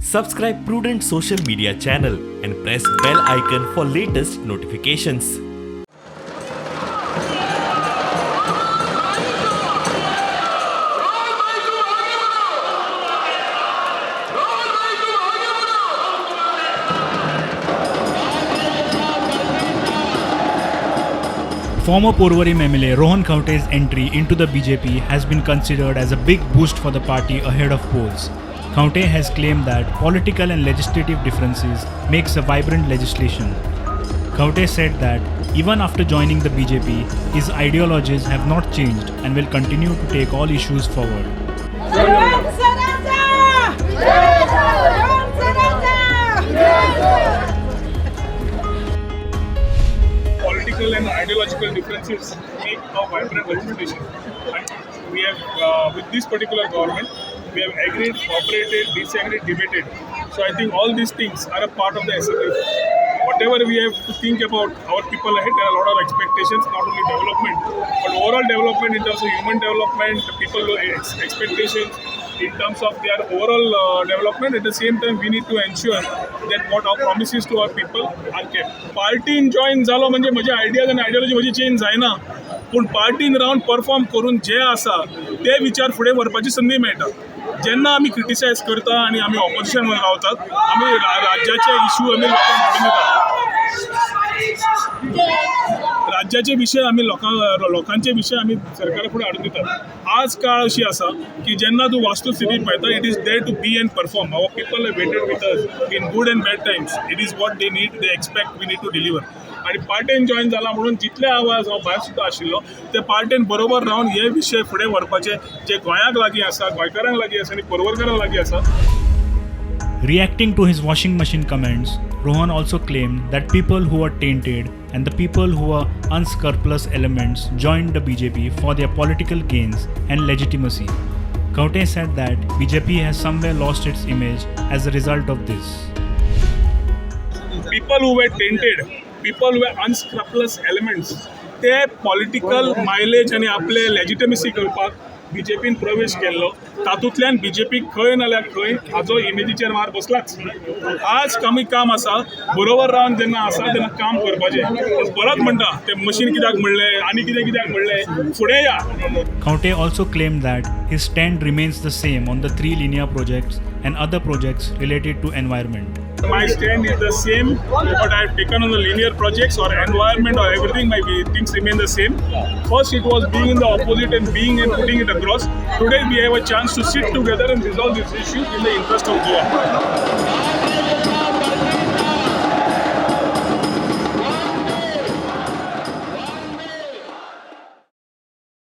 Subscribe Prudent social media channel and press bell icon for latest notifications. Former Porvorim MLA Rohan Khaunte's entry into the BJP has been considered as a big boost for the party ahead of polls. Khaunte has claimed that political and legislative differences makes a vibrant legislation. Khaunte said that even after joining the BJP, his ideologies have not changed and will continue to take all issues forward. Rohan सराचा Rohan सराचा Political and ideological differences make a vibrant legislation. And we have, with this particular government, we have agreed, cooperated, disagreed, debated. So I think all these things are a part of the assembly. Whatever we have to think about our people ahead, there are a lot of expectations, not only development, but overall development in terms of human development, people expectations, in terms of their overall development. At the same time, we need to ensure that what our promises to our people are kept. पार्टीन join जालो म्हणजे म्हजे ideas आनी ideology म्हजी change जायना, पूण पार्टीन रावन perform करून जे आसा ते विचार फुडें व्हरपाची संदी मेळटा. जेन्ना आमी क्रिटिसायज करता आनी आमी ऑपोजिशन रावतात, आमी राज्याचे इशू आमी लोकांक हाडून दितात, राज्याचे विशय आमी लोकांचे विशय आमी सरकारा फुडें हाडून दितात. आज काळ अशी आसा की जेन्ना तूं वास्तुस्थिती पळयता, it is there to be and perform. Our people have waited with us in good and bad times. It is what they need, they expect, we need to deliver. आनी पार्टेन जॉयन जाला म्हणून जितले आवाज हांव भायर सुद्दां आशिल्लो, ते पार्टेन बरोबर रावन हे विशय फुडें व्हरपाचे जे गोंयाक लागीं आसा, गोंयकारांक लागीं आसा आनी पर्वरकारांक लागीं आसा. Reacting to his washing machine comments, Rohan also claimed that people who are tainted and the people who are unscrupulous elements joined the BJP for their political gains and legitimacy. Khaunte said that BJP has somewhere lost its image as a result of this. People who were tainted, people who were unscrupulous elements, ते political mileage आनी आपले लेजिटमसी करपाक बीजेपीन प्रवेश केल्लो. तातूंतल्यान BJP खंय नाल्यार खंय हाजो इमेजीचेर मार बसलाच. आज कमी काम आसा, बरोबर रावन जेन्ना आसा तेन्ना काम करपाचें. पूण परत म्हणटा, ते मशीन कित्याक म्हणलें आनी कितें कित्याक म्हणलें, फुडें या. Khaunte also claimed that his stand remains the same on the three linear projects and other projects related to environment. My stand is the same, what I have taken on the linear projects or environment or everything, my things remain the same. First, it was being in the opposite and being and putting it across. Today, we have a chance to sit together and resolve this issue in the interest of Goa.